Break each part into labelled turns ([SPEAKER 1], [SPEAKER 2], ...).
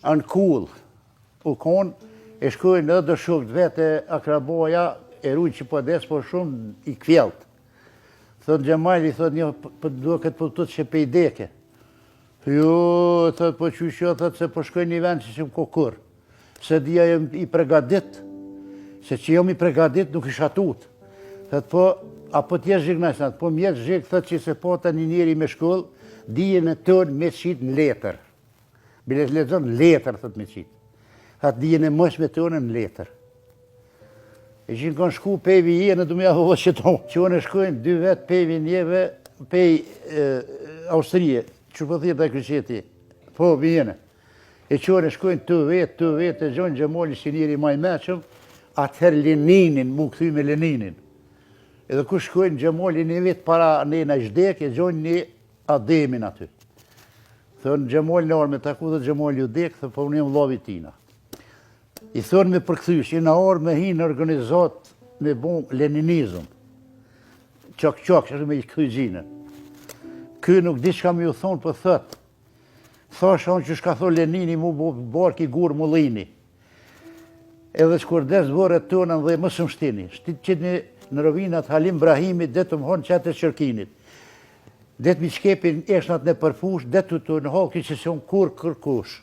[SPEAKER 1] Në kullë, u konë, e shkojnë edhe do shokët vetë akraboja, e rujnë që po des, po shumë i kthjellët. Thot Xhemali, thot një, po duket po të që pe i deke. Jo, thot, po qysh jo, thot se po shkoj një vend që s'jam ko kurr. S'e di a jam i pregadit, se që jam i pregadit nuk isha tut. Thot, po, a po t'jesh zhig në po m'jet zhig, thot që se po të një njeri me shkollë, dijen e tonë me qitë në letër. Bile të lexon në letër, thot me qitë. Thot dijen e mëshme tonë në letër. E që në kanë shku pej Vjenë, du me ja vë që tonë. Që unë shkojnë dy vetë pej Vjeneve, pej Austrie, që po thjetë dhe kryqeti, po Vjene. E që unë shkojnë të vetë, të vetë, e gjonë Xhemali si njeri ma i meçëm, atëherë Leninin, mu këthy me Leninin. Edhe ku shkojnë Xhemali një vit para ne në zhdek, e gjonë një Ademin aty. Thonë Xhemali në orë me taku dhe Xhemali u dek, dhe po unë jam vllavi tina. I thonë me përkthy, që në orë me hi në organizat me bu leninizëm. Qok qok, që me i kthy gjinën. Ky nuk di çka me ju thonë, po thot. Thosha unë që shka thonë Lenini mu bu barki gur mullini. Edhe shkur des vorret tona në dhe mos më shtini. Qitni në rovinat Halim Brahimit dhe të më honë qatë e Qërkinit. Dhe të mi shkepin eshtnat nëpër fushë, dhe të të në hoki që s'jam kur kërkush.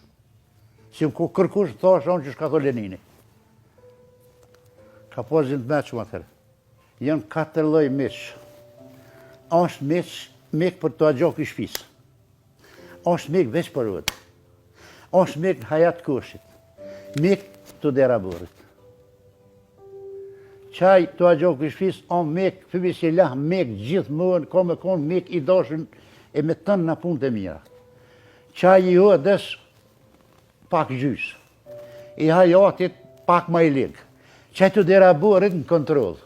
[SPEAKER 1] S'jam kur kërkush, thosha unë që shka thonë Lenini. Ka pas gjënë të meqëm atëherë. Janë katër lloj miq. Është miq, mik për të gjaku i shpisë. Është mik veç për vëtë. Është mik në hajat kushit. Mik të dera burrit. Qaj të gjaku i shpisë, o mik, fëmi si lah, mik gjithmonë, ka me konë mik i dashun e me tënë në punë të mira. Qaj i odës, pak gjysë. I hajatit, pak ma i ligë. Qaj të dera burrit në kontrol.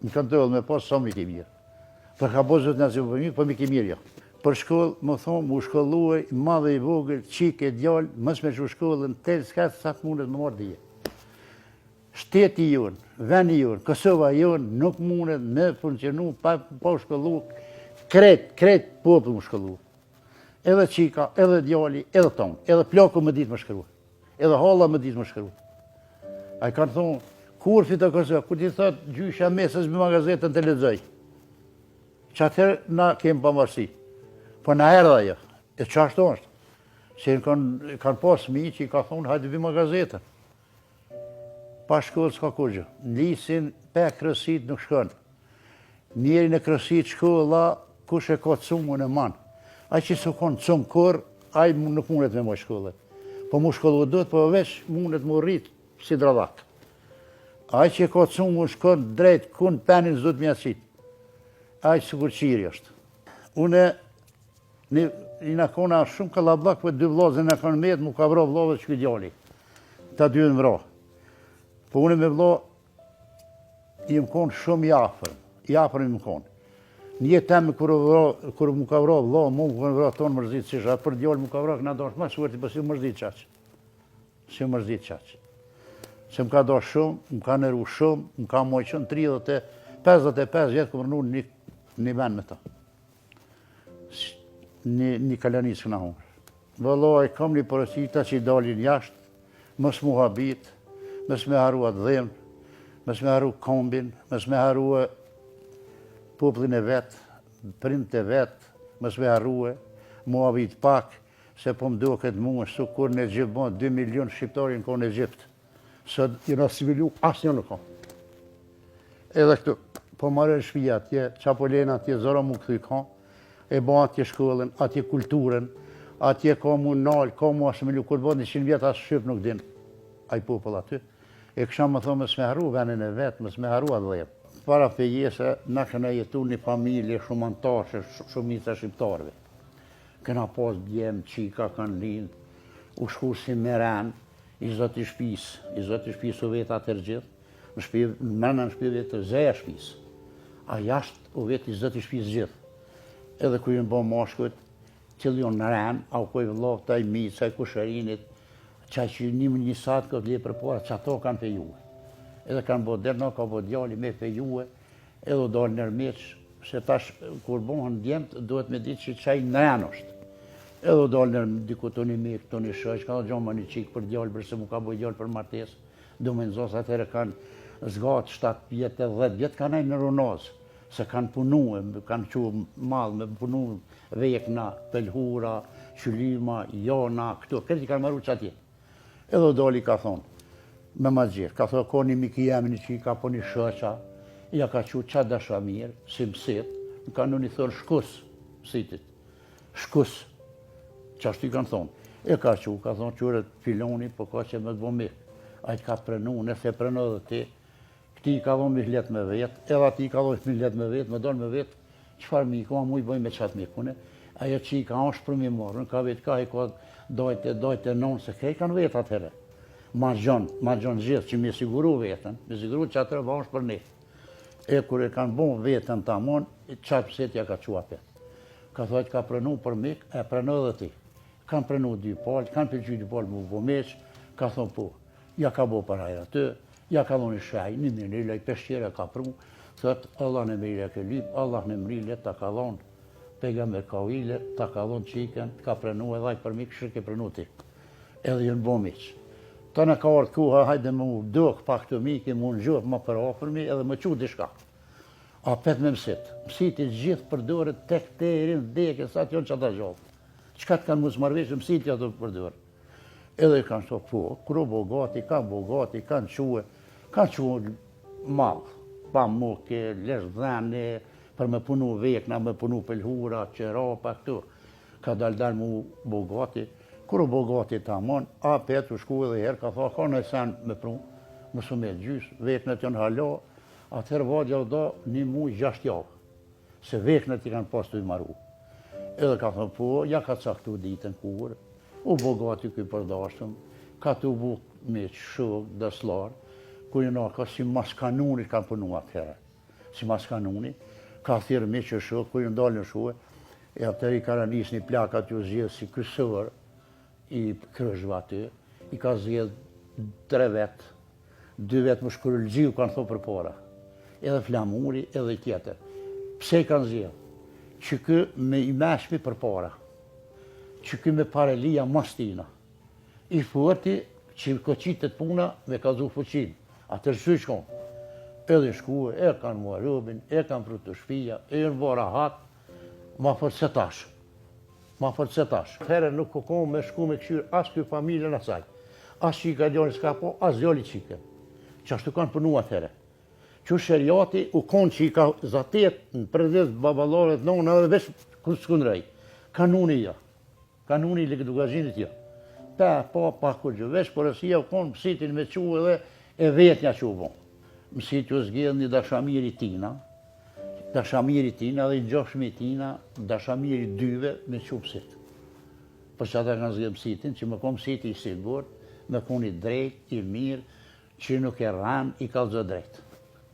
[SPEAKER 1] Në kontroll me pas sa mik i mirë. Për ka bo Zoti nasip për mirë, po mik i mirë jo. Për shkollë, më thonë, mu shkolluaj, madhe i vogël, çikë e djalë, mos me çu shkollën, tel s'ka sa të mundet me marrë dije. Shteti jonë, veni jonë, Kosova jonë, nuk mundet me funksionu pa, pa u shkollu, krejt, krejt popull mu shkollu. Edhe çika, edhe djali, edhe tonë, edhe plaku me ditë me shkru. Edhe halla me ditë me shkru. Ai kanë thonë, kur fito Kosova, kur t'i thot gjysha mesës me gazetën të lexoj. Që atëherë na kemë pavarësi. Po na erdha ajo. E qashtu është? Se kanë, kanë pas mi që i ka thonë, hajde bima gazetën. Pa shkollë s'ka kurgjë. Në lisin, pe krosit nuk shkon. Njeri në krosit shkolla, kush e ka cungun e man. Ai që s'u konë cung kur, ai nuk mundet me mojë shkollën. Po mu shkollu duhet, po veç mundet mu rrit si dradhak. Ai që e ka cungun shkon drejt, kun penin s'duhet m'ja qitë. Ai sikur qiri është. Une, një, jena kona shumë kallabllak, po dy vllazën na kanë metë, mu ka vra vlla dhe qeky djali. Ta dy në vra. Po une me vlla, Jem konë shumë i afërm, i afërm jem konë. Në jetë teme kur, vra, kur më ka vra vlla, mu më kanë vra tonë mërzit si shë, për djalë më ka vra, këna dosh ma suerti, po s'jom mërzit qaq. S'jom mërzit qaq. Se më ka do shumë, më ka nderu shumë, më ka mojë qënë 30, 55 vjetë kom rrnu një, një vend me ta. Një, një kalanicë këna hongër. Vëllai, kam një porosi ta që i dalin jashtë, mos mu habit, mos me harru atdheun, mos me harru kombin, mos me harru popullin e vet, prindët e vet, mos me harrue, mu habit pak, se po më duket mua sikur në Egjipt bo 2 milion shqiptarë në konë në Egjipt. Sot janë asimilu, asnjë nuk ka. Edhe këtu, po marrën shpia atje, qa po lena atje, zora mu këthy ka, e bo atje shkollën, atje kulturën, atje ka mu nalë, ka mu asimilu, kur bo 100 vjetë as shqip nuk din, ai popull aty. E kësha më thonë, mos me harru venin e vetë, mos me harru atdheun. Para fejese, na kena jetu një familje shumë antarëshe, shumica shqiptarëve. Kena pas djem, qika kanë lind, u shku si me ren, I zoti shpisë, i zoti shpisë u vetë atëherë gjithë, në shpi, mrena në shpi vetë zeja shpisë. A jashtë u vetë i zoti shpisë gjithë. Edhe kur janë bo mashkujt, cili janë në ren, a u koj vëllavt, ai mica, ai kushërinit, qa që një më një satë këtë le përpara, që ato kanë fejue. Edhe kanë bo derë, ka bo djali me fejue, edhe u dalë nër miq, se tash kur bohen djemt, duhet me ditë që qaj në ren është. Edhe u dalë në diku të një mik, të një shoq, ka dhe gjo më një qikë për djalë, për se mu ka boj djalë për martesë, du me nëzos, atëherë kanë zgatë 7 vjetë e 10 vjetë, kanë në runozë, se kanë punu, kanë qu mall me punu vekna, pelhura, qylyma, jona, këto, këtë i kanë maru që atje. Edhe u doli ka thonë, me ma gjetë, ka thonë, ko një mik i jemi një qika, po një shoqa, ja ka qu qatë dashamir, si mësit, në kanë një thonë shkus, mësitit, shkus, qashtu i kanë thonë. E ka qu, ka thonë, qyre filoni, po ka që me të bo mik, ai të ka prenu, nëse prenu edhe ti, Këti i ka dhonë mihlet me vetë, edhe ati i ka dhonë mihlet me vetë, me donë me vetë, çfarë miku, a muj bëj me qatë mikune, ajo që i ka është për mi marrë, ka vetë ka i ka dajte, dajte nonë, se kej kanë vetë atëherë. Ma gjonë, ma gjonë gjithë që mi siguru vetën, mi siguru që atëherë ba është për ne. E kur e kanë bon vetën tamon, qatë mësit ja ka qua apet. Ka thotë ka prenu për mik, e prenu edhe ti. Kanë prenu dy palë, kanë pëlqy dy palë mu bo miq, ka thonë po, ja ka bo për hajr aty, ja ka dhonë një shej, një mirë, një peshqire ka pru, thot, Allah në mrile ke lyp, Allah në mrile ta ka dhonë, pejgamber Kaile, ta ka dhonë qikën, të ka prenu edhe aj për mik, shë ke prenu ti. Edhe jënë bo miq. Tana ka ardhë koha, hajde me u dok pak të miki, mu në gjuhë më për afërmi edhe më qu diçka. Apet me mësit. Mësiti gjithë përdoret tek deri n'vdekje, sa t'jonë që ata gjallë. Çka të kanë mos marrëveshje, mësiti ato përdoret. Edhe kanë thonë, po, kur u bo gati, kanë bo gati, kanë que, kanë que mall, pamuke, lesh dhene, për me punu vekna, me punu pëlhura, qerapa, këtu. Ka dal dal mu bo gati, kur u bo gati tamon, apet u shku edhe herë, ka tha, ka në sen me pru, më su me gjysë, veknat janë hala, atëherë vadja u do një muj gjashtë javë se veknat i kanë pas të i maru. Edhe ka thonë, po, ja ka caktu ditën kur, u bo gati ky përdashtëm, ka të u bu miq, shok, dasllar, kur janë ka si mas kanunit kanë punu atëherë, si mas kanunit, ka thirrë miq e shok, kur janë dalë në shue, e atëherë i ka ranis një plak aty u zgjedh si kryesor i krushqve aty, i ka zgjedh tre vetë, Dy vetë më shkurulxhiu kanë thonë përpara. Edhe Flamuri, edhe i tjetër. Pse i kanë zgjedh? Që ky me i meshmi përpara. Që ky me parelia mas tina. I forti që koqitet puna me kallzu fuqin. Atër sy shkon. Edhe shku, e kanë marrë robin, e kanë pru te shpia, e janë bo rahat, ma fort se tash. Ma fort se tash. Atëherë nuk u kon me shku me kqyr as ky familjen asaj. As çika djalin s'ka po, as djali çikën. Qashtu kanë punu atëherë. Që sheriati u kon që i ka zatet në prezes baballarët nona edhe veç ku s'kundrej. Kanuni jo. Kanuni i Lekë Dukagjinit jo. Pa, pa, pa kurgjë. Veç porosia u kon mësitin me qu edhe e vetnja që u bon. Mësit u zgjedh një dashamir i tina, dashamir i tina dhe i njohshmi i tina, dashamir i dyve me qu mësit. Për që ata kanë zgjedh mësitin, që me kon mësiti i sigurt, me kon i drejt, i mirë, që nuk e rran, i kallzo drejt.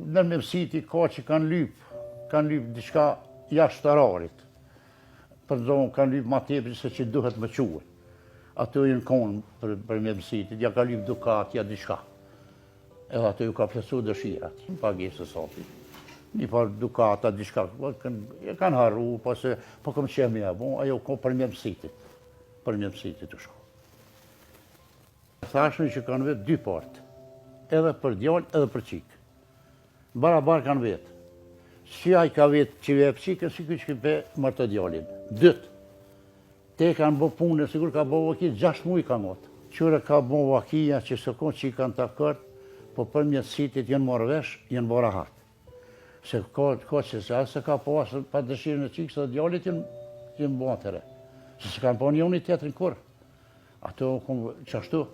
[SPEAKER 1] Nër me mësiti ka që kanë lyp, kanë lyp diçka jashtë orarit. Për zonë kanë lyp ma tepër se që duhet me que. Ato janë konë për, për me mësitit, ja ka lyp dukat, ja diçka. Edhe ato ju ka plotësu dëshirat, në pagesë soti. Një par dukata, diçka, po, e kanë harru, po se, po kom qef me ja bo, ajo ko për me mësitit, për me mësitit të shku. Thashën që kanë vetë dy partë, edhe për djalë, edhe për qikë. Barabar kanë vetë. Si ai ka vetë që e qikën, si ky që pe martë djalin. Dytë, Te kanë bo punë, sigur ka bo vaki, 6 muj ka ngot. Qyre ka bo vakia që së kon që i kanë takart, po për mjetësitit janë marrë vesh, janë bo rahat. Se ka, ka që se asë ka po asë pa dëshirën e qikës dhe djalit janë, janë bo atëre. Se se kanë po njoni tjetrin kur. Ato qashtu,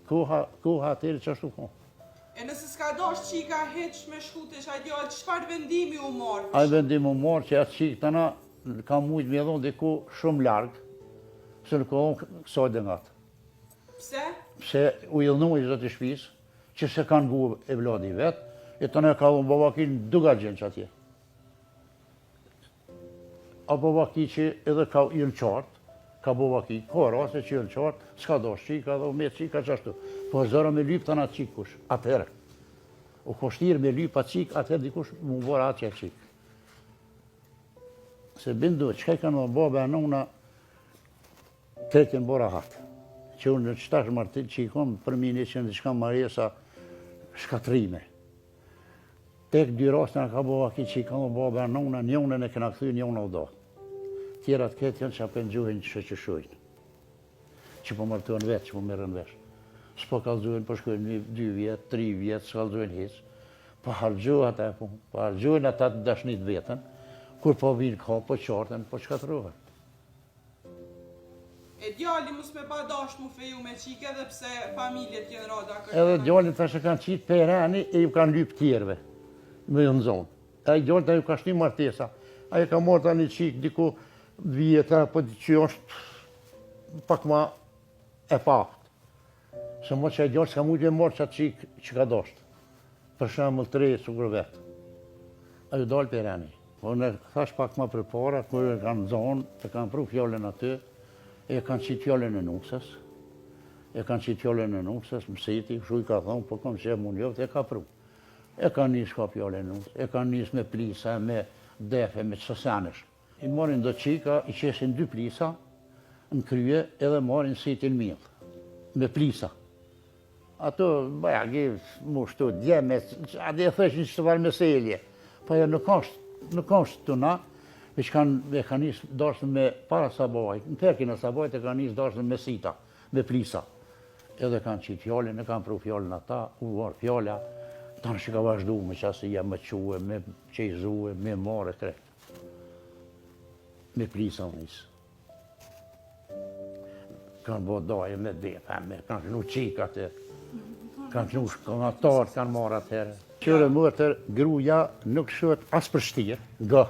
[SPEAKER 1] koha, koha atëre qashtu ko.
[SPEAKER 2] E nëse s'ka dash qika hiç me shku te qaj djalë, çfarë vendimi u marrë?
[SPEAKER 1] Ai vendim u marrë që atë qikë tana ka mujtë me dhonë diku shumë larg, se nuk u dhonë kësaj dhe ngatë.
[SPEAKER 2] Pse?
[SPEAKER 1] Pse u idhnu i zoti shpis, që se kanë ngu evladi vetë, e tana ka dhonë baba në Dukagjin që atje. Apo vaki që edhe ka jënë qartë, ka bo vaki, ka raste që jënë qartë, s'ka do qika dhe u me qika që ashtu. Po zëra me lypë të na qikë kush, atëherë. U koshtirë me lypë atë qikë, atëherë dikush mu bora atë që qikë. Se bindu, çka i kanë dhe baba e nona? Krejt janë bo rahat. Që unë në qëtash martin që i kom për mi një që në diçka maresa shkatrime. Tek dy raste na ka bo vaki që i ka thonë baba e nona, njonën e kena kthy, njona u do. Tjerat krejt janë që a po gjuhin që që shujnë. Që po martohen vetë, që po merren vesh. S'po kallzojnë, po shkojnë një, dy vjet, tri vjet, s'kallzojnë hiç. Po harxhohet ajo punë, po harxhojnë ata të dashnit vetën, kur po vinë ka, po qarten, po shkatrohen.
[SPEAKER 2] E djali mos me pa dasht mu feju me qikë edhe pse familjet janë ra dakord.
[SPEAKER 1] Edhe djalin tash e kanë qitë pe reni e ju kanë lypë tjerve, me ju nzonë. Ai djalin ta ju ka shti martesa. Ai ka marrë tani qikë diku vjetra, po që është pak ma e paftë. Se mo që ai djalë s'ka mujtë me marrë qatë qikë që ka dashtë. Për shembull tre sikur vetë. Ai u dalë pe reni. Po unë thash pak ma përpara, kur e kanë zonë, e kanë pru fjalën aty, e kanë qitë fjalën e nusës, e kanë qitë fjalën e nusës, mësiti, shu i ka thonë, po kom qef mu njoftë, e ka pru. E kanë nisë ka fjalën e nusës, e kanë nisë me plisa, me defe, me qësenesh. I marrin do qika, i qesin dy plisa në krye edhe marrin sitin mill, me plisa. Ato, bajagi, mu shtu, djeme, a dhe e thëshin që të varë meselje. Po ajo nuk është, nuk është të na, veç kanë, e kanë nisë dashtë me para sabahit, në perkin e sabahit e kanë nisë dashtë me sita, me plisa. Edhe kanë qitë fjalën, e kanë pru fjalën ata, u varë fjala, tanë që ka vazhdu me qasia, me que, me qejzue, me marë e krejt. Me plisa u nisë. Kanë bo daje me defa, me kanë kënu qikat e, kanë kënu shkonatarët, kanë marrë atëherë. Qyre mu atëherë, gruja nuk lshohet as për shtirë, nga,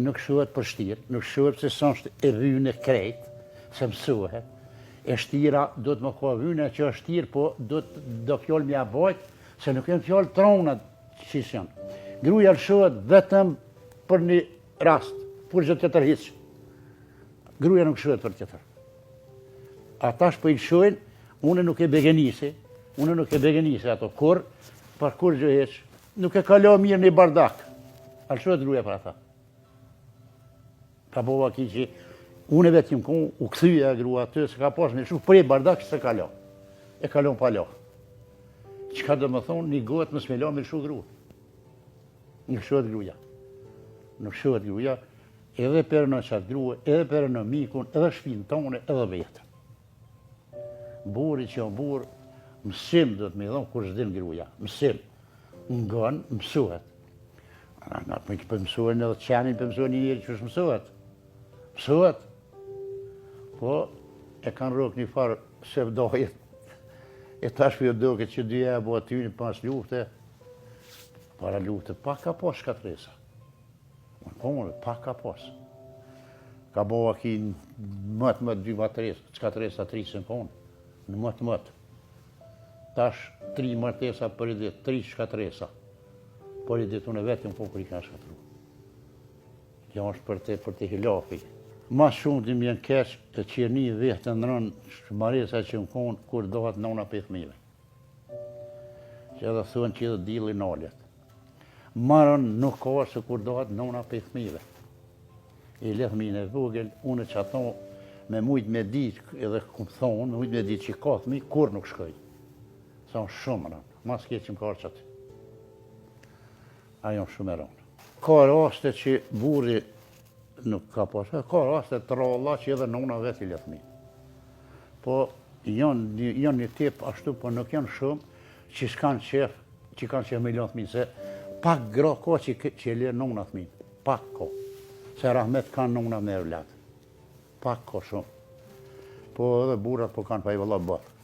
[SPEAKER 1] nuk lshohet për shtirë, nuk lshohet se s'është e vyne krejt, se mësohet. E shtira, do të më ka vyne që është shtirë, po do të do fjollë mja bojt, se nuk janë fjollë tronat që janë. Gruja lshohet vetëm për një Rast, kurgjë tjetër hiç. Gruja nuk lshohet për tjetër. A tash po i lshojnë, unë nuk e begenisi, unë nuk e begenisi ato kur, për kurgjë hiç, nuk e kalo mirë një bardak. A lshohet gruja për ata. Ka bo vaki që unë vetë jëm ku, u kthyja grua aty, se ka pas me shu, prej bardak se kalo. E kalon pa lo. Çka do më thonë, një gotë mos me lo me lshu grua. Nuk lshohet gruja. Nuk lshohet gruja, edhe për në qatë grua, edhe për në mikun, edhe shpinë tonë, edhe vetën. Burri që o burrë, mësim do të me dhonë kur s'din gruja, mësim. Ngon, mësuhet. Na për po mësuhen edhe qenin, për mësuhen një njeri që është mësuhet. Mësuhet. Po, e kanë rrokë një farë sevdajet. E tash për jo doke që dyja e bo aty një pas lufte, Para lufte, pak ka pas shkatresa. Unë po më, pak ka pas. Ka bo vaki më të më dy martesa, shkatresa tri së në konë, në më të më të. Tash tri martesa për i ditë, tri shkatresa. Për i ditë, unë vetëm po për i ka shkatru. Kjo është për të, për të hilafi. Ma shumë të më jenë keq të që një vehtë të nërën maresa që në konë, kur dohet nona për fëmijëve. Që edhe thuen që edhe dilli nalet. Ma rëndë nuk ka se kur dohet nona prej fëmijëve. I le fëmijën e vogël, unë që ato me mujt me dit, edhe kum thonë, me mujt me dit që ka fëmijë, kur nuk shkoj. Sa unë shumë rëndë, ma s'ke që më ka arë që aty. Ajo shumë e rëndë. Ka raste që burri nuk ka pas, ka raste të rralla që edhe nona vetë i le fëmijën. Po janë janë një tip ashtu, po nuk janë shumë që s'kanë qef, që kanë qef me lënë fëmijën, se pak gra ka që, që e lënë nona fëmijën, pak ka. Se rahmet kanë nona me evlat. Pak ka shumë. Po edhe burrat po kanë pa i vëlla bërë.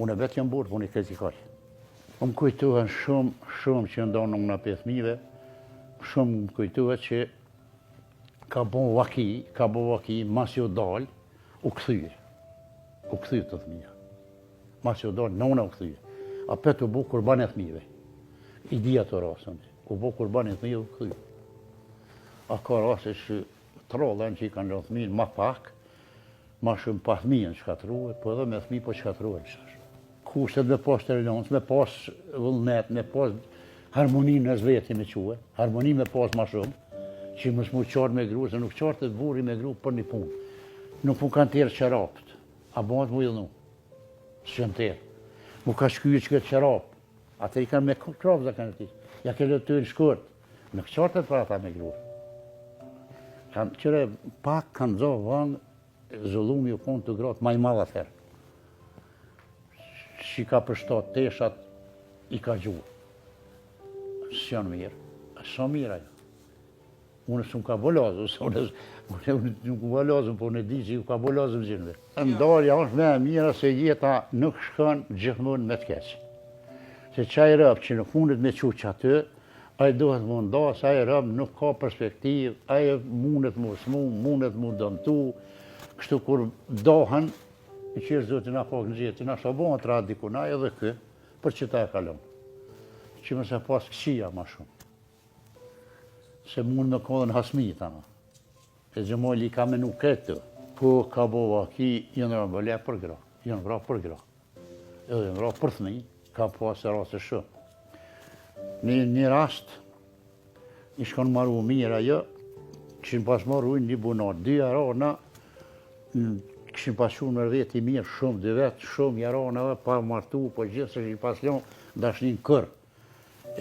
[SPEAKER 1] Unë vetë jam burrë, po unë i kritikoj. Më kujtohen shumë, shumë që ndonë nona prej fëmijëve, shumë më kujtohet që ka bo vaki, ka bo vaki, masi u dal, u kthy. U kthy te fëmija. Masi u dal, nona u kthy. Apet u bo kurban e fëmijëve. I di ato raste. U bo kurban e fëmijëve, u kthy. A ka raste që trollen që i kanë lënë fëmijën ma pak, ma shumë pa fëmijën shkatruhet, po edhe me fëmijë po shkatruhen shash. Kushtet me pas tolerancë, me pas vullnet, me pas harmoni në veti me que, harmoni me pas ma shumë, që mos mu qartë me gru, se nuk qartet burri me gru për një punë. Nuk mu kanë terë çorapët, a bëhet mu idhnu? S'janë terë. Mu ka shky që këtë çorap, ata i kanë me krapë dhe kanë ti. Ja ke lëtë në shkurt, nuk qartet për ata me grua. Kanë qyre pak kanë zo vëngë, zullumi u konë te gratë ma i madh atëherë. Si ka përshtat teshat, i ka gjuhë. S'janë mirë, sa mirë ajo. Unë s'më ka bo lazëm, se unë, unë, unë nuk më bo lazëm, po unë e di që ju ka bo lazëm gjithëve. Ndarja është me e mira se jeta nuk shkon gjithmonë me të keqë. Se qaj rob që nuk mundet me qu qaty, ai duhet mu nda, se ai rob nuk ka perspektivë, ai mundet mu smu, mundet mu dëmtu, kështu kur dohen, i qërë Zoti na pak në gjithë, na shto bëhen të ra dikun, ai edhe kë, për që ta e kalon. Që mos e pas këqija ma shumë. Se mund me kodhën hasmi, tana. E Xhemali ka menu këtë. Po ka bo vaki, janë ra bela për gra. Janë vra për gra. Edhe janë vra për thmi, ka pas raste shumë. Në një rast, i shkon maru mirë ajo, kishin pas marrë ujë një bunar, dy jarana, kishin pas qenë me veti mirë shumë, dy vetë shumë jarana edhe pa martu, po gjithë se kishin pas lonë, dashnin kërë.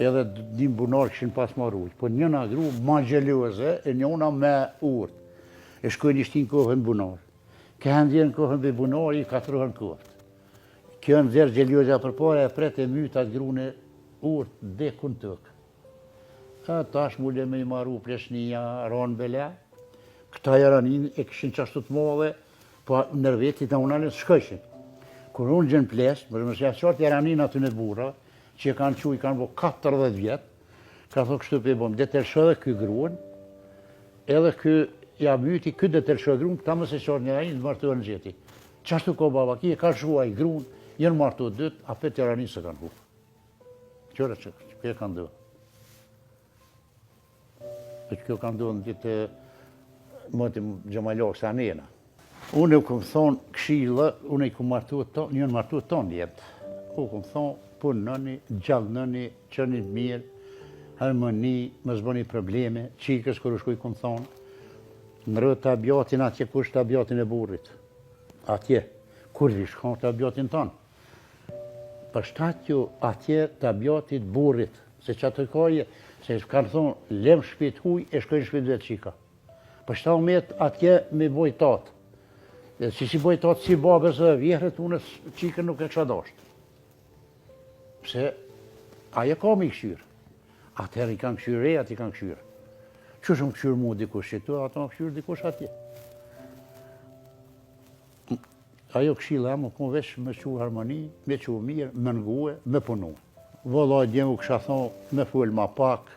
[SPEAKER 1] Edhe një bunar kishin pas marrë ujë, po njëna gru ma xheloze e njëna me urtë. E shkojnë i shtinë kohën bunar. Ka e nxjerrë kohën për bunar, i katrohen kohët. Kjo nxjerr xhelozja përpara e pret e myt atë grun e urtë dekun tokë. E tash mule me i maru pleqnia, ranë bela. Këta jaranin e kishin qashtu të madhe, Po nër veti të unë shkojshin. Kur unë gjënë ples, më mos ja qartë jaranin aty në burra, që e kanë qu, i kanë bo 40 vjet, ka thonë kështu pe bom, dhe të lësho edhe ky gruan, edhe ky ja myti, ky dhe të lësho gruan, këta mos e qartë një jaranin, të martuar në gjeti. Qashtu ko baba, ki e ka lëshu ai gruan, janë martu dytë, apet jaranin s'e kanë hup. Qyre që, që e kanë ndodhë. Dhe kjo ka ndodhë në ditë më të Xhemalok sa nena. Unë u kom thonë këshillë, unë i kom martu të, një në martu tonë djemt. U kom thonë, punoni, gjallnoni, qëni mirë, harmoni, mos bëni probleme, qikës kur u shku i kom thonë, ndrro tabiatin atje kush tabiatin e burrit. Atje, kur vi shkon tabiatin tonë. Përshtatju atje tabiatit burrit, se që atë ka je, se kanë thonë, lem shpi t'huj e shkojnë shpi t'vet qika. Përshtatju me atje me bo itat. Dhe si si bo itat si babës dhe vjehrët, unë qikën nuk e kisha dashtë. Pse, ajo ka me i kqyrë. Atëherë i kanë kqyrë rejat, i kanë kqyrë. Qysh më kqyrë mu dikush që tu, ato më kqyrë dikush atje. Ajo këshilla jem u kon veç me çu harmoni, me çu mirë, me ngue, me punu. Vëlla djem u kisha thonë me fol ma pak,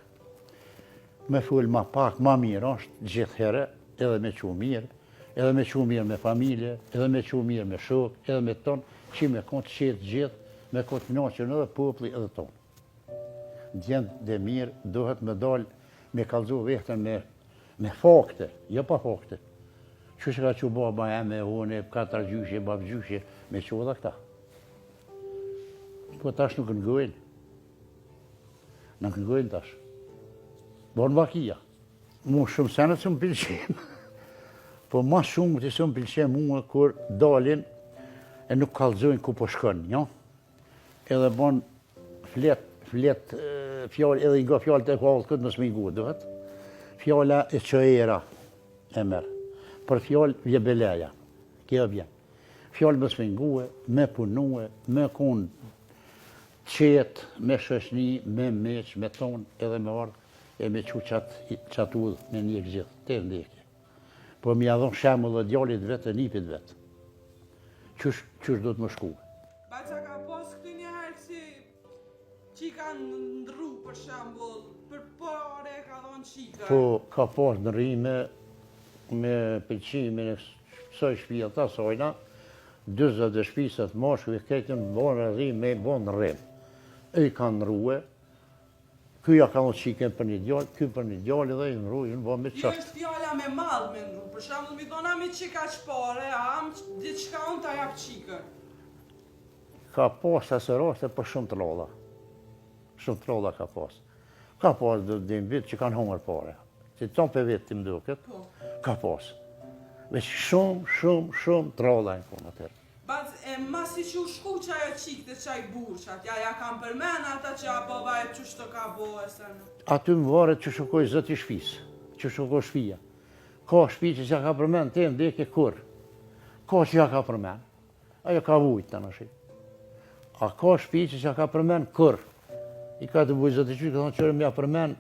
[SPEAKER 1] me fol ma pak, ma mirë është gjithëherë, edhe me çu mirë, edhe me çu mirë me familje, edhe me çu mirë me shok, edhe me tonë, që me konë të qetë gjithë, me konë të knaqun edhe populli edhe tonë. Djemt e mirë duhet me dalë me kallzu vehten me, me fakte, jo pa fakte. Qysh e ka çu baba eme, unë, katragjyshi, babgjyshi, me çu edhe këta. Po tash nuk ngojnë. Nuk ngojnë tash. Bon vakia. Mu shumë senet s'më pëlqen. Po ma shumë të s'më pëlqen mua kur dalin e nuk kallzojnë ku po shkon, jo? Edhe bon flet, flet fjalë edhe i nga fjalët e halkut mos me ngu duhet. Fjala e çojera e merr. Për fjalë vje beleja. Kjo vjen. Fjalë mos me ngue, me punue, me kun qetë, me shoqni, me miq, me ton, edhe me ardh e me çu qat qat udhë me ndjek gjithë, te ndjekje. Po me ia dhon shembull dhe djalit vet e nipit vet. Qysh qysh duhet me shku.
[SPEAKER 2] Baca ka pas këtë një herë si që i ka ndrru për shembull, për pare ka dhonë qika.
[SPEAKER 1] Po ka pas ndrrime me pëlqimin e kësaj shpije të asajna, dyzet e shpisët mashkuj krejt janë bo razi me bo ndrrim. E i kanë ndrrue, Ky ja ka dhënë çikën për një djalë, ky për një djalë dhe i ndrru, i bo me
[SPEAKER 2] qashtu. Jo është fjala me mall me ndrru, për shembull mi thonë a me qikaq pare, a më diçka unë ta jap çikën.
[SPEAKER 1] Ka pas ase raste për shumë të rralla. Shumë të rralla ka pas. Ka pas dhe dhe vit që kanë hongër pare. Si tonë për vetë të më duket, po. ka pas. Veç shumë, shumë, shumë t'rralla janë konë atëherë.
[SPEAKER 2] Baz, e masi që u shku qajo qikë te qaj burrë që atja, ja kam përmen ata që a baba e qysh të ka bo e se në.
[SPEAKER 1] Aty më varet qysh u ko i zoti i shpisë, qysh u ko shpia. Ka shpi që s'ja ka përmen te n'vdekje kurrë. Ka që ja ka përmen. Ajo ka vujtë të nëshi. A ka shpi që s'ja ka përmen kurrë. I ka të bujë zoti i shpisë, ka thonë qyre m'ja përmen,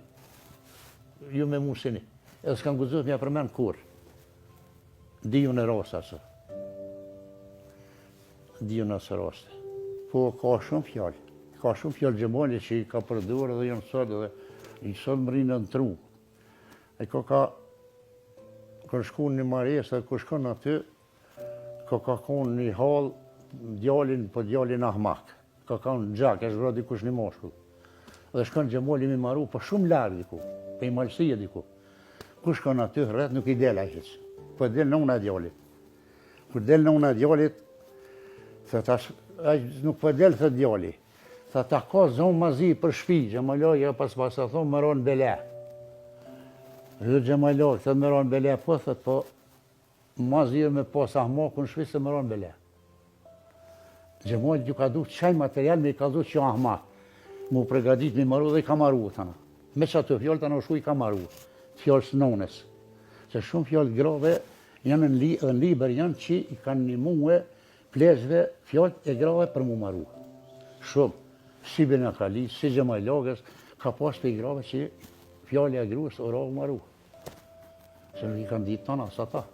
[SPEAKER 1] ju me mu sini. Edhe s'kanë guxu m'ja përmen kurrë. Dijun e rasta së. Dijun asë raste. Po, ka shumë fjalë. Ka shumë fjalë Xhemali që i ka përdorë dhe janë sot dhe i sot më rrinë në tru. E ka ka ka shku në maresë dhe ku shkon aty, ka ka konë një hallë, djalin, po djalin ahmak. Ka kanë gjak, është vra dikush një mashkull. Dhe shkon Xhemali mi maru, po shumë larg diku, pe i malësie diku. Ku shkon aty, rreth nuk i del ai hiç. Po del nona e djalit. Kur del nona e djalit, thot tash, ai nuk po del, thot djali. Tha ta ka zonë ma zi për shpi, Xhemaj aga pas pas, a thonë me ra n'bela. Dhe Xhemaj aga, thot me ra n'bela, po thot, po ma zi me pas ahmakun në shpi se me ra n'bela. Xhemajlit ju ka du qaj material me i kallzu që ahmak. Mu pregadit me i maru dhe i ka maru, thana. Me qato fjalë tana u shku i ka maru. Fjalës nonës. Se shumë fjalë grave janë në li, edhe në libër janë që i kanë nimue Pleqve fjalët e grave për mu maru. Shumë. Si Binakali, si Xhemajl agës, ka pas prej grave që fjala e gruas u ra u maru. Se nuk i kanë ditë tana, sa ta.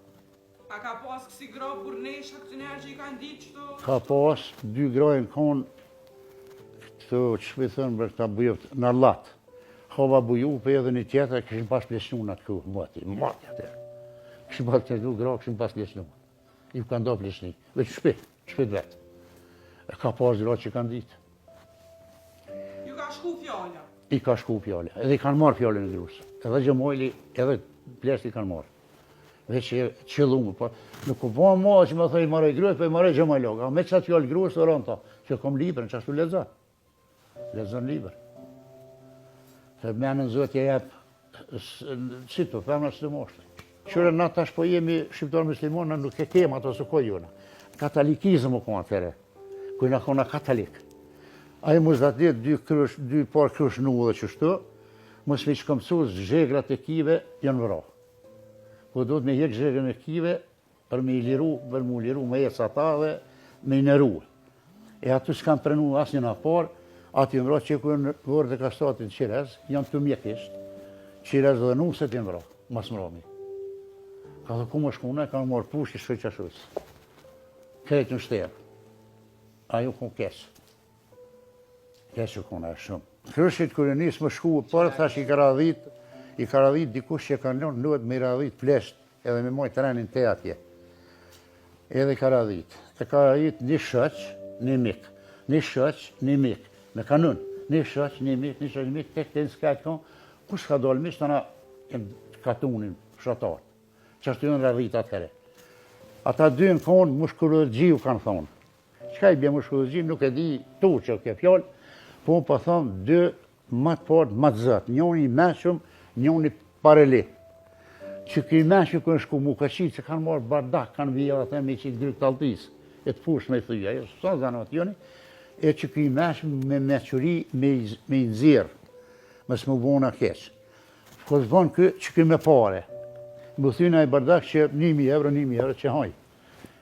[SPEAKER 2] A ka pas kësi gra burrnesha këtë njerë që i kanë ditë qëto?
[SPEAKER 1] Ka pas, dy gra janë konë, këto që po i thënë për këta bujët, në Allat. Hova Bujupi edhe një tjetër, kishin pas pleqnu në atë kohë, mati, mati atëherë. Kishin pas pleqnu gra, kishin pas pleqnu. Ju kanë do pleqni, veç shpi, shpi të vetë. E ka pas gra që kanë ditë.
[SPEAKER 2] Ju ka shku fjala?
[SPEAKER 1] I ka shku fjala. Edhe i kanë marrë fjalën e grus. Edhe Xhemajli, edhe pleqt i kanë marrë. Veç e qëllume, po nuk u bo ma që me thë i marrë grus, po i marrë Xhemajl aga. Me qatë fjalë grus të rënë ta, që kom librën, që ashtu lexo. Lexon libër. Se menën Zoti e jep, si të femra, si të moshtë. Qyre na tash po jemi shqiptar muslimon, na nuk e kemë ato së kojë jona. Katolikizëm u konë atëherë, ku na kona katolik. Ai mos dhe atë dy krush, dy par krush në udhë qështu, mos me i shkëmcu zhegrat e kive janë vra. Po duhet me hjek zhegrën e kive, Për me i liru, për mu liru, me ecë ata dhe me i nëru. E aty s'kanë prenu asnjë në parë, aty janë vra që ku janë vorret e Kastratit në Qirez, janë të mjekisht, Qirez dhe nuset janë vra, mas mrami. Ka dhe ku më shkune, kanë marrë pushkë, shkoj që ashtu. Krejt në shterë. Ajo ku keq. Keq u kona shumë. Krushit kur e nis më shku, por thash i ka radhit, i ka radhit dikush që kanë lënë duhet me i radhit pleqt edhe me majt renin te atje. Edhe i ka radhit. E ka radhit një shoq, një mik. Një shoq, një mik. Me kanun. Një shoq, një mik, një shoq, një mik, tek të në skajt kon, kush ka dalë miq, tana katunin, fshatarët. Qashtu janë radhit atëherë. Ata dy në konë, mushkurëxhiu kanë thonë. Çka i bje mushkurëxhi, nuk e di turqe kjo fjalë, po unë po thom dy ma të fortë, ma të zëtë, njoni i mençëm, njoni pareli. Që ky i mençëm kërë shku mu ka qitë, se kanë marrë bardak, kanë vjellë atë me qitë grykë t'alltisë, e të fushë me thyja, ajo s'son zanat joni, e që ky i mençëm me meçuri me, me i nxjerrë, mos më bona keq. Po s'bon ky, që ky me pare. Më thyna i bardak që 1.000 euro, 1.000 euro që haj.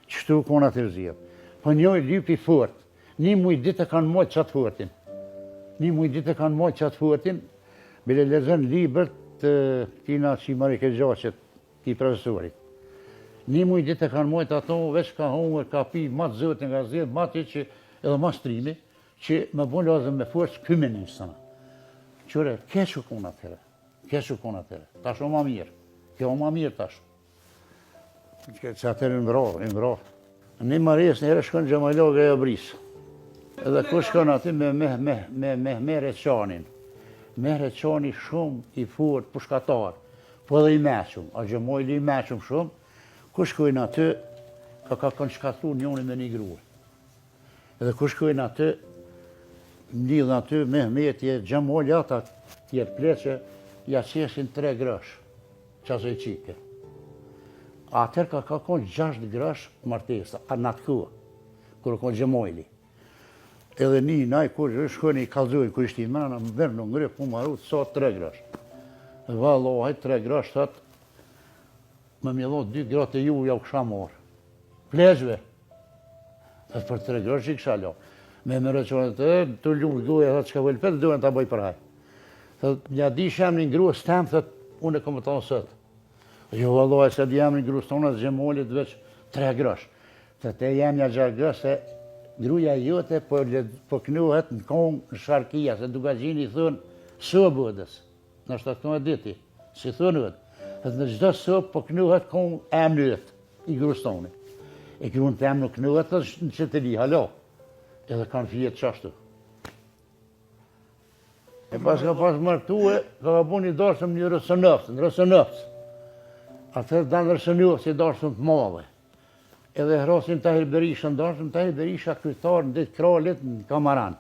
[SPEAKER 1] Qështu u kon atë zgjidh. Po njoj lypi fort. Një muj ditë e kanë majtë qatë fortin. Një muj ditë e kanë majtë qatë fortin. Bile lexon libër të tina që i marrë ke gjaqet, ti profesorit. Një muj ditë e kanë majtë ato, veç ka hongër, ka pi, ma të zotin ka zgjidh, ma të që edhe ma strimi, që më bon lazëm me forcë, ky me nisë. Qyre, keq u kon atëherë, keq u kon atëherë, tash o ma mirë, kjo o ma mirë tash. Që atëherë në vra, në vra. Një maresë një herë shkon Xhemajl aga e Obrisë. Edhe ku shkon aty me me me me Mehmet Reçanin. Mehmet Reçani shumë i fort, pushkatar, po edhe i meçëm, a Xhemajli i meçëm shumë. Ku shkojnë aty, ka ka kanë shkatru njëri me një grua. Edhe ku shkojnë aty, mlidhen aty, Mehmeti e Xhemajli ata tjerë pleqe, ja qesin tre grosh, qasoj qike. Atëherë ka ka konë 6 grosh martesa, a në atë kohë, kur u konë Xhemajli. Edhe një, naj, kur shkojnë i kallzojnë, kur ishte i mrena, më bërë në ngre, ku maru, sa tre grosh. Vallahi, tre grosh, thot, me m'i dhonë dy gratë e juja u kisha marrë. Pleqve. Thot, për tre grosh i kisha lo. Me më rëqonë të, të lumë goja, thot, çka vëllë petë, duhen ta bëj për hajë. Thot, m'ja dish emnin gruas tem, thot, unë e kom të thonë sot. Jo vallahi s'e di emrin gruas tonë, Xhemalit veç tre grosh. Thot e jemja gjashtë grosh se gruja jote po, po knuhet në kongë në sharkia, se Dukagjini i thonë sobë odës. Nështë atë kënë e diti, si thonë odë. Thot në çdo sobë po knuhet kongë emni yt, i gruas tonë. E gruën tem nuk knuhet në qetëli, halo. Edhe kanë fjetë qashtu. E pas ka pas martue, ka ka bu një darsëm një Rosonovc, në Rosonovc. Atëherë danë në Rosonovc, i darsëm të madhe. Edhe hrasin Tahir Berisha në darsëm, Tahir Berisha krytar në ditë kralit në Kamaran.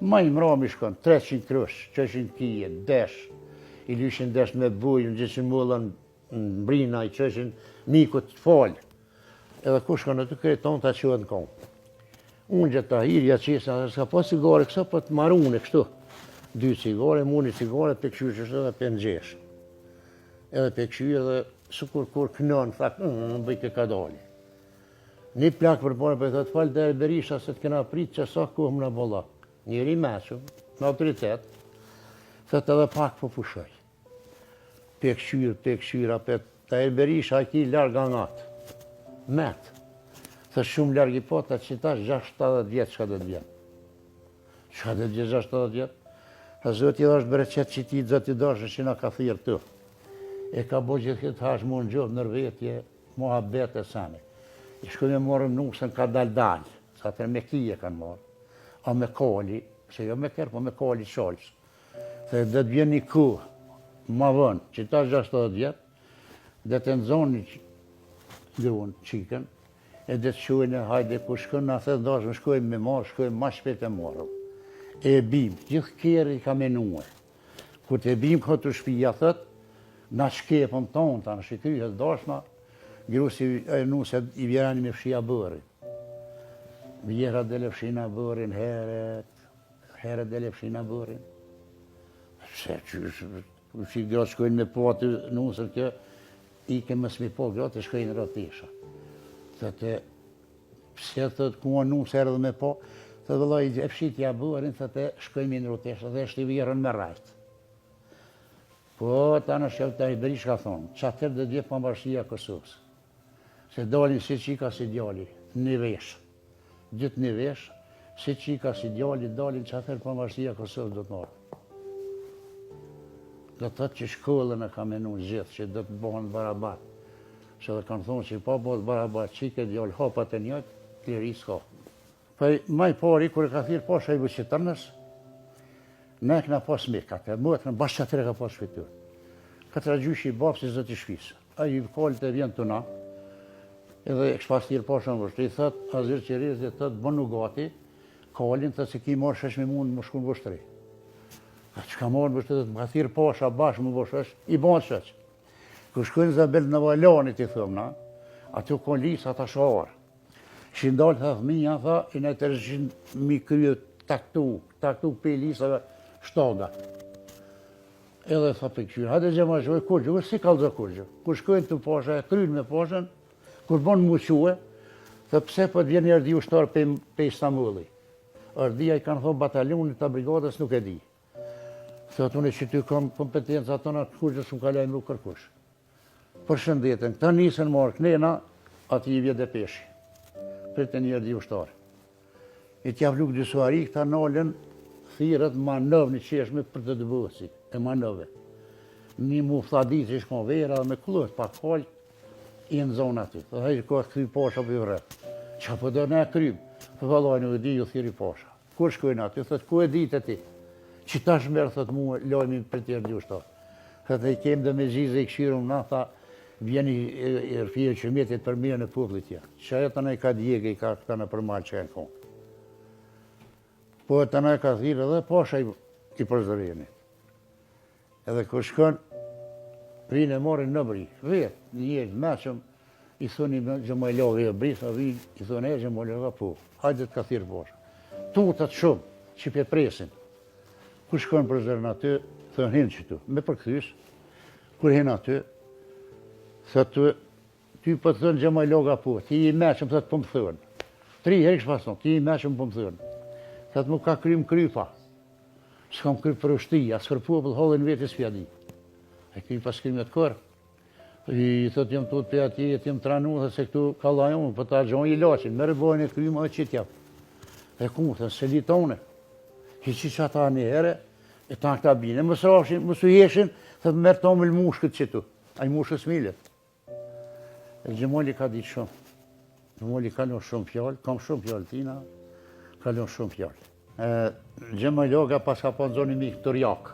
[SPEAKER 1] Ma i mrami shkon, 300 krush, qëshin kije, desh, i lyshin desh me bujë, në gjithë mullën, në brina, i qëshin mikut falë. Edhe kush shkon aty krejt tonë ta quhet në konë. Unë gjithë Tahir, ja qesën, dhe s'ka pas cigare, kësa po të marune kështu. Dy cigare, muni cigare, pe këshyrë që edhe pe ngjesh. Edhe pe këshyrë edhe sikur kur kënon, tha, mm, bëj ke ka dali. Një plak për pare, për po i thotë, falë dhe Berisha se të kena pritë që sa kohë më në bolla. Njeri meqëm, me autoritet, thotë edhe pak po pushoj. Pe kqyr, pe kqyr, apet, Tahir Berisha e ki larg angat. Met. Thë shumë larg i pota që tash 60 vjetë çka do të vjen. Çka do të vjen 60 vjetë? Tha Zoti dhashtë bereqet që ti Zoti dashë që na ka thirrë tu. E ka bo gjithë këtë hash mu në gjofë nër vetje, muhabet e sene. I shkoj me morëm nusën ka dal dal, sa të me kije kanë marrë, a me kali, se jo me kerr, po me kali qalës. Se do të vjen një kohë, ma vonë, që ta 60 vjetë, do të nxoni gruan, çikën, e do të shojnë, hajde, ku shkon, na thë dashëm, shkojmë me marrë, shkojmë ma shpejt e marrëm. E bim, gjithë kerri ka menue. Kur të bim këtu shpia, thët, na shkepëm tonë, ta në shikryhet dashma, grusi e nuse i vjerani me fshia bërin. Vjera dhe le fshina bërin heret, Herët del e fshina burrin. Se qysh, si gratë shkojnë me po aty nusën kjo, i ke mos mi po gratë e shkojnë rrotesha. Thotë, pse thotë, ku a nusë erdhë me po, thotë vëllai e fshitja burrin, thotë, shkojmë në rrotesha dhe është i vjerën me rajt. Po, ta në shëllë të i bëri ka thonë, që atër dhe dje pavarësia e Kosovës. Se dalin si qika si djali, një veshë. Gjithë një vesh, si qika si djali, dalin që atëherë pavarësia e Kosovës do të marrë. Do të thotë që shkollën e ka menu gjithë, që do të bëhen barabar. Se dhe kanë thonë që pa bëhet barabar, qikë e djalë, hapat e njëjtë, liri s'ka. Po ma i pari, kur e ka thirrë pasha i Vuçitërnës, ne këna pas mik, atë, më të në bashkë që atëherë ka pas shpitur. Këtë gjyshi i babë si zoti shpisë. Ai i kalit e vjen të na, edhe e kështë pas thirrë pasha në Vushtrri, thot, Hazir Qerezi, thot, bënu gati, kalin, thot, se ki marrë shoq me mund më shku në Vushtrri. A që ka marrë në Vushtrri, thot, më ka thirrë pasha bashkë më bo shoq, i bon shoq. Kur shkojnë Zabel në Valanit, i thëmë na, aty u konë lisa ata sharë. Ishin dalë, tha, fëmija, tha, i në të rëshin mi krye taktu, taktu pe lisave shtaga. Edhe tha për kqyrë, hajde gjema shkoj, kur gjë, si kallëzo kur gjë. Kur shkojnë të pasha, e krynë me pashën, kur bon mu çue, tha pse po të vjen një erdi ushtar pe, pe Istanbulli. Erdia i kanë thonë batalionit të brigadës nuk e di. Thot unë që ty kam kompetenca tona, kur gjë s'më ka lajmëru kërkush. Përshëndetën, këta nisën marrë knena, ati i vjet dhe peshi. Pritën një erdi ushtar. I t'ja vluk dy suari, këta nalën thirët ma nëvë një qeshme për të dëbësi, e ma nëve. Një mu thadi që shkon vera dhe me kullët pa kalë, i në zonë aty. Dhe hajë ka këthy pasha për ju rreth. Qa po do në e krymë? Për vallaj nuk e di, ju thiri pasha. Kur shkojnë aty, thot, ku e di të ti? Që tash merë, thot, mua, lajmin për të erdhi ushtar. Thot, e kem dhe me gjize i këshirëm na, tha, vjen i, i, i rëfije që mjetit për mirë në popullit ja. Që ajo të i ka djege, i ka këta në përmal që janë konë. Po e të e ka thirë edhe pasha i, i Prizrenit. Edhe kur shkon, Vinë e marrin në bri. Vetë, një njeri të meçëm, i thoni Xhemajl aga e bri, tha vinë, i thonë e Xhemajl aga, po, hajde të ka thirrë pasha. Tutet shumë, që pe presin. Kur shkojnë për zërën aty, thonë hinë qëtu, me përkthys, kur hinë aty, thotë, ty po të thonë Xhemajl aga, po, ti i meçëm, thotë, po më thonë. Tri herë kështë pasonë, ti i meçëm, po më thonë. Thotë, mu ka krym krypa. S'kam kry për ushtri, as për popull, hallin vetë s'pja di. E kry pas krymet kërë. I thot jam tut pe atje, jam tranu, dhe se këtu ka lajë unë, po ta gjonë i laqin, merre bojën e kryme dhe qit jap. E ku, thë, se litone. Hiqi që ata një here, e ta këta bine, mos rafshin, mos u heshin, thot merr to me mushkët qitu. Ai mushkët s'milet. E Xhemali ka ditë shumë. Xhemali ka lënë shumë fjalë, kam shumë fjalë tina, ka lënë shumë fjalë. E, Xhemajl aga pas ka pa nxoni mik Turjak.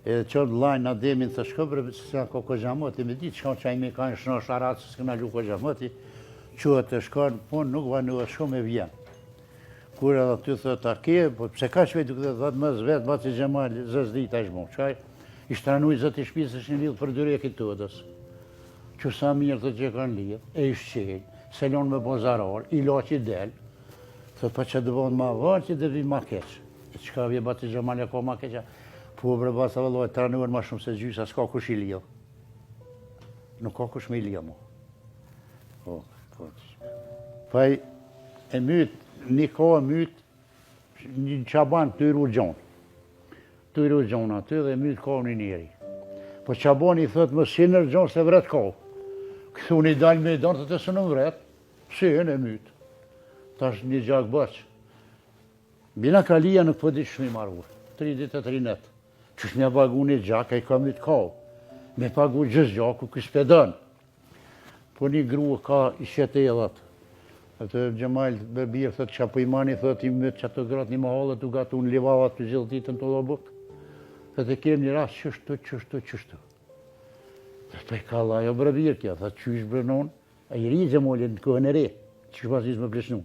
[SPEAKER 1] E qënë vllain Ademin të shkëbre, se se ka koxhamoti, me ditë shka që me kanë shno sharat, se s'këna lu koxhamoti, quhet të shkon, po nuk vanuhet shumë e vjen. Kur edhe aty thotë, a ke, po pse ka shpejt duke të thotë, mos vet, baci Xhemal, zë s'di tash mo, çaj, Ishte tranu i zoti shpisë është një lidhë për dyrekit të odës. Që sa mirë thot që kanë lidhë, e i shqelë, se lonë me bo zarar, i laqi del, thot pa që të bënë ma vonë që të vi ma keq. E çka vje baci Xhemal e ka ma keq, po bre baca vëllai, tranuar ma shumë se gjysa, s'ka kush i lidhë. Nuk ka kush me i lidhë mo. Po, po. Pa e myt, një ka e myt, një çaban të i gjonë. Tu i ru gjonë aty dhe myt kau një njeri. Po çabani i thot mos hin në gjonë se vret kau. Këtu një dalë me i donë, thot e së në vret, pse e në myt. Tash një gjak bëq. Bina kalia nuk po di qysh me maru. Tri ditë e tri net. Qysh me pagu një gjak, e ka myt kau. Me pagu gjysë gjaku, kështë pedon. Po një grua ka i shet edhat. Atë Xhemal be bir thot çka po i mani thot i myt qato gratë një mahallë tu gatu në livadh të gjithë ditën të do buk. Thot e kem një rast qështu qështu qështu. Thot po e ka ajo bre bir kjo, thot qysh bre non, e i ri Xhemali në kohën e re, qysh pas me pleqnu.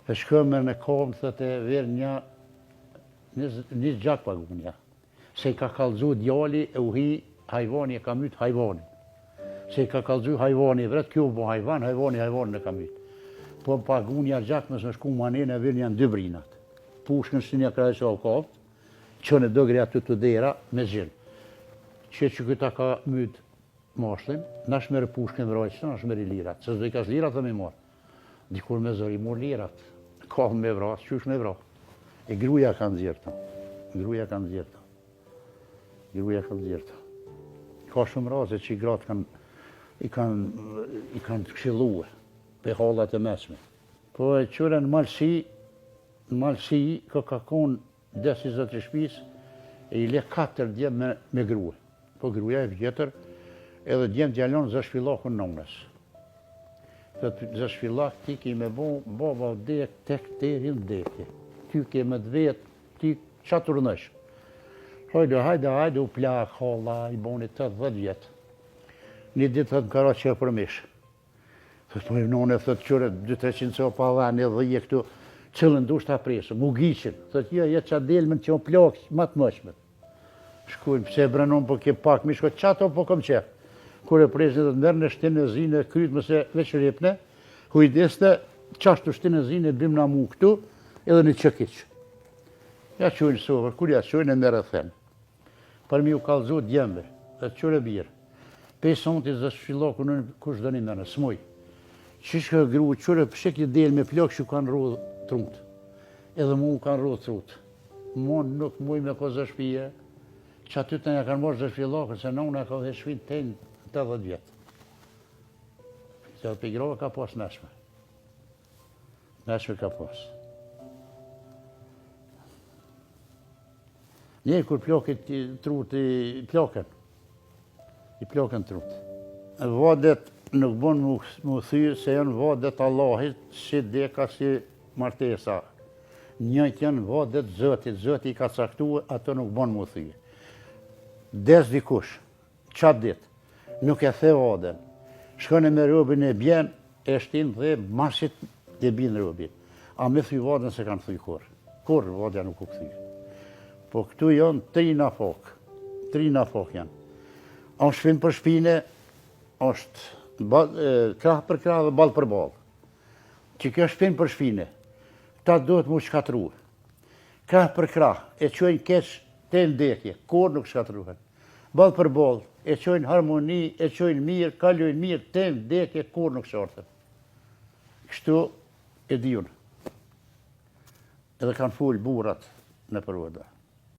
[SPEAKER 1] E shkëm me në kom, thot e ver një, një, një gjak pagunja. Se i ka kallxu djali e u hi hajvani e ka myt hajvanin. Se i ka kallxu hajvani vret, kjo u bo hajvan, hajvani hajvanin e ka myt. Po pagunja gjak mos me shku manen e virnja në dy brinat. Pushkën shtinja krahës o kaft, qënë dogri aty të dera me gjil. Që që këta ka myt mashllin, nash merë pushkën vrajtë, që nash merë lirat, se s'do i kas lirat dhe me marë. Dikur me zor i mor lirat. Ka me vra, qysh me vra. E gruja ka nxjerrë ta. Gruja ka nxjerrë ta. Gruja ka nxjerrë ta. Ka shumë raste që gratë kanë i kanë i kanë këshillue pe hallat e mesme. Po e qyre në Malësi, në Malësi ka ka konë Des i zoti shpisë e i le katër djem me, me grue. Po gruja e vjetër, edhe djemt ja lonë zë shpillakun nonës. Thot zë shpillak ti ki me bo, baba vdek tek deri n'vdekje. Ty ke me të vetë, ti qa të urdhnojsh. Hajde, hajde, hajde, u plak, halla, i boni 80 vjetë. Një ditë thot më ka ra qef për mish. Thot, po none, thot, qyre, 2-300 copa dha, një dhije këtu, cilën dush ta presëm, u giqin. Thot, jo, jo, qa delmën që u plak, ma të moçmet. Shkujnë, pse e brenon, po ke pak, mi shko, qato po kom qef. Kur e presin, thot, merr në shtin e zinë, kryt, mëse veç ripne, hujdeste, qashtu shtin e zinë, e bim në mu këtu, edhe një qëkiq. Ja qujnë sovër, kur ja qujnë, e merr e then. Për mi u kallzu djemve, dhe qyre bir. Pej sonti zë shpilloku në kush do një mene, s'muj. Qysh ka gru, qyre pse ki del me plok që kanë rrudh trunt. Edhe mu kanë rrudh trunt. Mu nuk muj me ko zë shpije, që aty të një kanë marrë zë shpillokën, se nona ka dhe shpin të 80 vjetë. Se edhe për grove ka pas nashme. Nashme ka pas. Një kur plokit trut i ploken. I ploken trut. Vadet nuk bon mu thy se janë vadet Allahit si deka si martesa. Njëjtë janë vadet Zotit, Zoti i ka caktu, ato nuk bon mu thy. Des dikush, Qatë ditë, nuk e the vaden. Shkon e me robin e bjen, e shtin dhe masit e bin robin. A me thy vaden se kanë thy kurrë. Kurrë vadja nuk u kthy. Po këtu janë tri nafak. Tri nafak janë. Është shpinë për shpine, është krah për krah dhe ballë për ballë. Që kjo shpinë për shpine, ta duhet mu shkatru. Krah për krah, e qojnë keq te n'vdekje, kurrë nuk shkatruhen. Ballë për ballë, e qojnë harmoni, e qojnë mirë, kalojnë mirë, te n'vdekje, kurrë nuk shkarten. Kështu e di unë. Edhe kanë folë burrat nëpër oda.